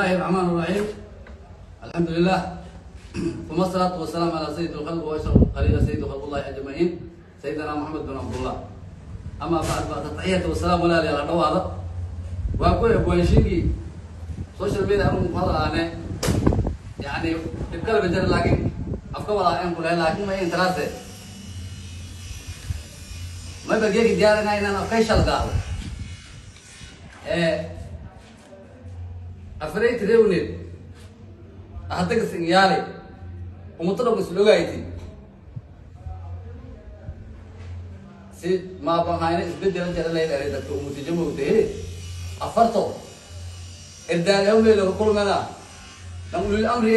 الله الرحمن الرحيم، الحمد لله، ثم الصلاة والسلام على سيد الخلق وأشرف الخليل، سيد خلق الله أجمعين، سيدنا محمد بن عبد الله. أما بعد، بعد التحية والسلام، ولا لا هذا وأقول أبوانشيكي social media anu muqadalaane yani dhibkala bajara, laakiin afka walaa en kulahay, laakiin ma intaraase mayba geegi diyaarina inaan afkay shalgaado afareyt rewneed ahadagas inyaali umutadhog islogayti si maabanhayna isbedela jara layr dadka umutijamogtahe afarto irdaal kulmana lan ulil amri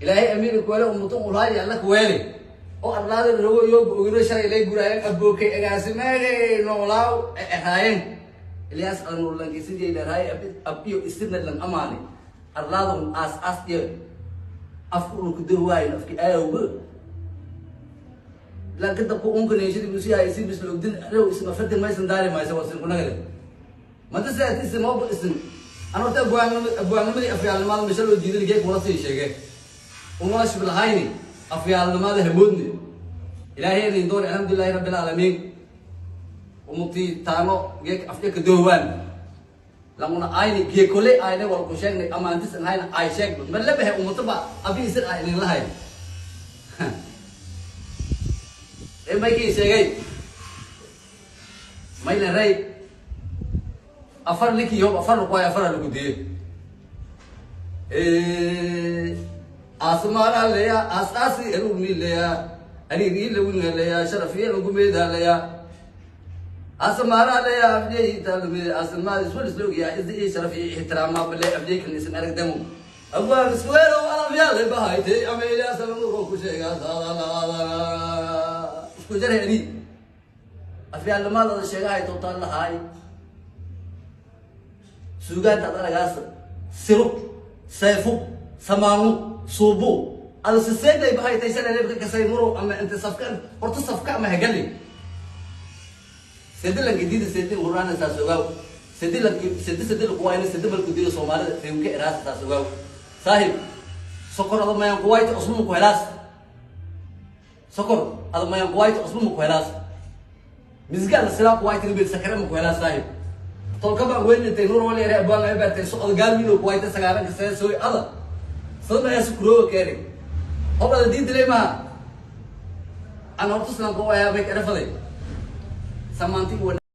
ilaahay amiiri kuwele umutun ulaayi alla kuweele oo arlaada rogo iyo ogino shalay lay guraayeen abookay agaasimeegay noolaaw eraayeen Ilyas alnurlankisidii leeraay abiyo isirna lan amaani arlaadun aas aas iyo afku unu kudohwaayin afki aawba lanka dabku unkanayshadi busiyaa isi bislogdin rew isma fadin maysan daari maysa wasin kunagale mada saat isin oo isin an horta abwaannimadii afyaalnimada mesha loo diidan geek wala sii sheege unwala shiblahayni afyaalnimada hamoodni ilaahayna indoor. Alxamdulilahi rabbil caalamiin, umuti taano geek afka ka dohwaan lamuna ayni geekole ayne wal ku sheegnay amaantis an hayna ay sheeg ma labahe umutaba abi isir ay inin lahayn ee maykii sheegay mayna ray afar ninkii yob afar lagu afar lagu diyey asmaanaleya asaasi erugnileya ariiriilawingaleya sharafiya lagumeedaleya asmaanaleya afjey talme asmaadis walislogiya izi i sharafiya ixtiraama bale afjeykan isin aragdamo abwaan isweerow alafyaale bahaytay ameelyasanamuro ku sheegaa isku jaray ani afyaalnimadada sheegahay tootaan lahaay suugaantaad aragaas siru sayfu samaanu suubu ada siseeday bahaytay shalay lebka kasay muro ama inta safka horta safka ama hagali sedi lankidida sedi hurana saas ogaaw sedi lanki sedi sedi lakuwayna sedi balku dilo Soomaalida reewka eraasa saas ogaaw saahib. Sokor ada mayan kuwayta usmu ku helaas, sokor ada mayan kuwayta usmu ku helaas, misga la silaa kuwayta bil sakara ku helaas saahib. Tolka baan weyn intay nur wala yare abaan ay bartay so gaal wiilo kuwayta sagaaran ka soo ada sabab ay sukuro keenay hobada diidlay ma an horta islam ko ayaa bay karafaday samaanti.